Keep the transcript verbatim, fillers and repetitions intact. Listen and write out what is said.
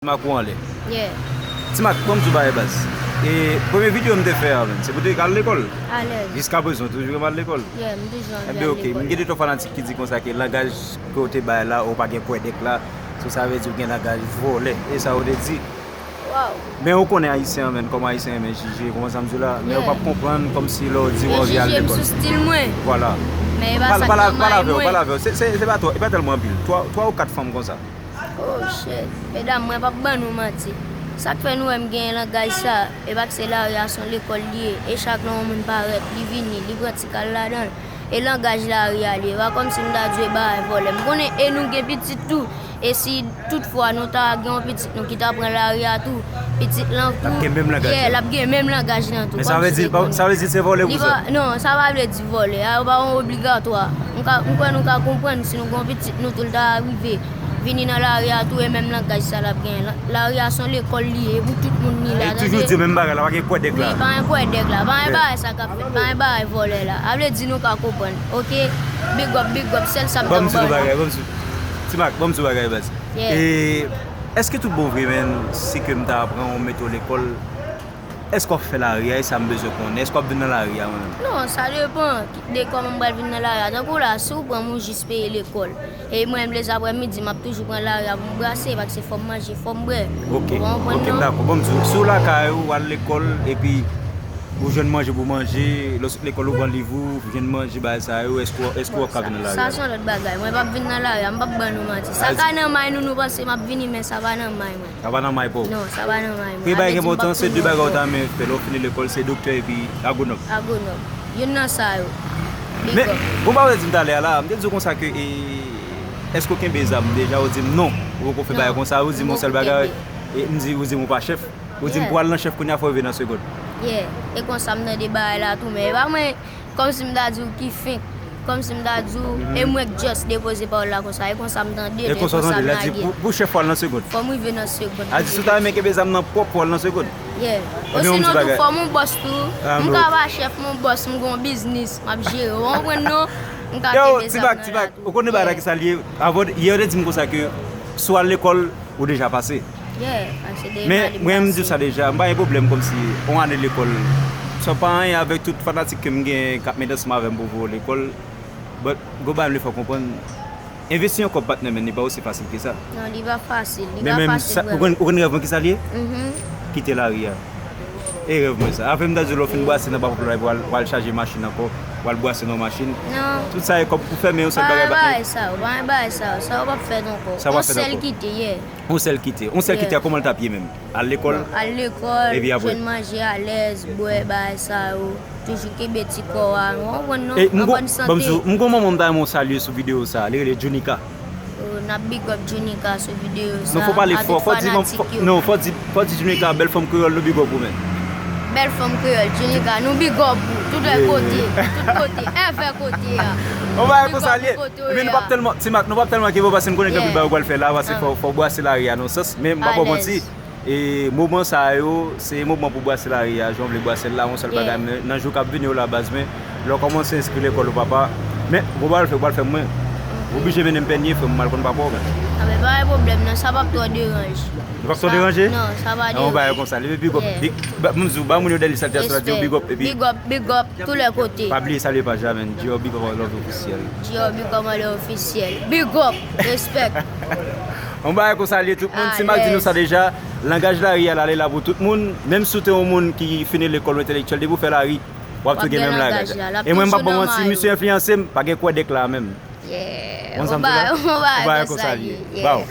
Ti Mak ou anlè. Yeah. Ti Mak, ban m di w bagay baz. E premye videyo m te fè a, menn, se pou te al lekòl. Alèz. Jiska prezan, ou toujou renmen al lekòl? Yeah, m toujou anvi Ebyen, al oke, m lekòl. gen de twa fanatik ki di konsa ke langaj ke w te bay la, ou pa gen kwèdèk la, so sa vle di w gen langaj vòlè. E sa ou te di. Wow. Men ou konnen ayisyen an, menn, kòman ayisyen renmen jije, ou konprann sa m di w la, men ou Yeah. p ap konprann kòmsi lè w di w Yo anvi al jije m lekòl. Sou stil mwen. Vwala. Men e pa sa k Pale nan may avè w, mwen. Pale avè w. Se, se, se pa twò, e pa tèlman anpil. Twa, twa ou kat fanm konsa. Oh shit. Medam, mwen p ap ban nou manti. Sa k fè nou wè m gen langaj sa, e pa k se lari a se yon lekòl li ye. E chak lè yon moun parèt, li vini, li pran ti kal ladan l. E langaj lari a li ye. E pa kòmsi m ta di w e bagay vòlè. M konnen e nou gen pitit tou. E si toutfwa nou ta gen yon pitit nou ki ta pran lari a tou, pitit lan tou, L ap gen menm langaj yeah, lan. L ap gen menm langaj lan tou. Men sa vle di, sa vle di se vòlè pou sa? Non, sa pa vle di vòlè. A, yo pa yon obligatwa. M ka, m kwè nou ka konprann si nou gen yon pitit nou tou l ta rive vini nan lari a tou e menm langaj sa l ap gen. La- Lari a se yon lekòl li ye, e pou tout moun ni la. E toujou di menm bagay la, pa gen kwèdèk la. Wi, pa gen kwèdèk la, pa gen bagay sa k ap fèt, pa gen bagay vòlè la. A vle di nou ka konprann. Oke? Big up, big up, sèl sa m t ap ban nou. Ban m di w bagay, ban m di w. Ti Mak, ban m di w bagay, baz. Yeah. E èske tout bon vre, menn, si ke m ta pran w, m mete w lekòl, èske w ap fè lari a? E sa m bezwen konnen. Èske w ap vin nan lari a, mwen menm? Non, sa depann de kòman m pral vin nan lari a. Tankou la, si w pran m ou jis peye lekòl. E mwen menm, lèzaprèmidi, m ap toujou pran lari a pou m brase, paske fò m manje, fò m bwè. Ok, Ou konprann ok, m non? Dakò. Ban m di w, si w lakay ou, w al lekòl, epi ou jwenn manje pou w manje, lè w sot lekòl ou pran liv ou, ou jwenn manje, bagay sa yo, èske w- èske w ap ka vin nan lari a? Sa se yon lòt bagay. Mwen p ap vin nan lari a, m p ap ban nou manti. Sa ka nan may nou, nou panse m ap vini, men sa pa nan may mwen. Sa pa nan may pa w. Non, sa pa nan may mwen. Premye bagay ki Sa vle di m pa enpòtan, se de bagay ou ta fè renmen fè. Lè w fini lekòl, se doktè epi agwonòm. Agwonòm. Youn nan sa yo. Big Men, up. bon, bagay ou di m talè a la, m te di w konsa ke, e, èske w kenbe zam deja? Ou di m non, ou poko fè Non, bagay konsa, ou di m m yon sèl poko bagay, kenbe. E m di, ou di m ou pa chèf. Ou di m Yeah. pou al nan chèf kounye a, fò w rive nan segond. Yeah, e konsa m tande bagay la tou, men e pa mwen, kòmsi m ta di w ki fenk, kòmsi m ta di w, e mwen k just depoze pawòl la konsa, e konsa m tande l, E konsa w tande, l a di pou, pou chèf ou al nan segond. Fò m rive nan segond. A di si w ta renmen kenbe zam nan pwòp, pou w al nan segond. Yeah. Ebyen, ou m di Osinon tou, bagay. Fò m yon bòs tou, Ah, m men ka ok. Pa chèf, m yon bòs, m gon biznis, m ap jere, ou konprann non? M ka Yo, kenbe Ti zam Mak, nan Ti la Mak, tou. ou konnen bagay la ki sa l ye? Avò, yè yo te di m konsa ke si w al lekòl, ou deja pase. Yeah, paske de Men, valide mwen, m di w pase. Sa deja, m pa gen pwoblèm kòmsi yon ane lekòl. Sa pa anyen avèk tout fanatik ke m gen k ap met ansanm avè m pou voye w lekòl. But, gwo bagay m vle fè w konprann, envesti yon kòb patnè, men li pa osi fasil ke sa. Non, li pa fasil, li Men pa menm, fasil sa, ou vrèman. konn, ou konn rèv mwen ki sa l ye? Mhm. Kite lari a. E rèv mwen sa. Apre m ta di w lè w fin bwase nan pa pwòp la, w al, w al chaje machin ankò, w al bwase nan machin. Non. Tout sa e kòb pou fè, men yon sèl Pa bagay gen patnè. Bagay sa yo, pa gen bagay sa yo, sa yo p ap fèt ankò. Sa yo p ap Yon fèt sèl ankò. Kite, yeah. Yon sèl kite. Yon sèl Yeah. Kite a, kòman l t ap ye menm? Al lekòl? Al lekòl, Epi apre? Jwenn manje alèz, bwè, bagay sa yo. Toujou kenbe ti kò a, ou konprann non? E m An gon, bòn ban m di w, sante. M gon manman m ta renmen w salye sou videyo sa, li rele Junica. Oh, n ap big up Junica sou videyo sa. Non, fò pale fò, fò di, non, fò, non, fò di, fò di Junica, bèl fanm kreyòl, nou big up ou menm. Bèl fanm kreyòl, Junica, nou big up ou, tout lè kote, tout kote, èvè kote a. On bagay konsa l ye. Epi nou p ap tèlman, Ti Mak, nou p ap tèlman kenbe w paske m konnen gen anpil bagay ou pral fè la, paske fò, fò w bwase lari a nan sans, men m p ap ba w manti. E moman sa yo, se moman pou bwase lari a, jan w vle bwase l la, yon sèl bagay, men nan jou k ap vini yo la baz, men lè w kòmanse enskri lekòl ou papa, men gwo bagay w fè, w pral fè mwen. Ou oblije mennen m pènye, frè m, m al konn papa w, men. A, men pa gen pwoblèm, non, sa p ap twò deranje. Li p ap twò deranje? Non, sa pa Yon bagay deranje. Konsa, li big up. Big, ba, m di w, ba moun yo dèyè li sa te aswè, di yo big up, epi Big up, big up, tout lè kote. Pa bliye salye paj la, men. G R B Kòman Love Officiel. G R B Kòman Love Officiel. Big up, respect. On bagay konsa l ye, tout moun, Ti Mak di nou sa deja. Langaj lari a la, li la pou tout moun. Menm si w te yon moun ki fini lekòl ou entèlektyèl, depi w fè lari, w ap tou gen menm langaj la. E mwen, m p ap ba w manti, misye enfliyanse m, pa gen kwèdèk la menm. Yeah. Konn sa m di w la? On bagay konsa l ye. Baw.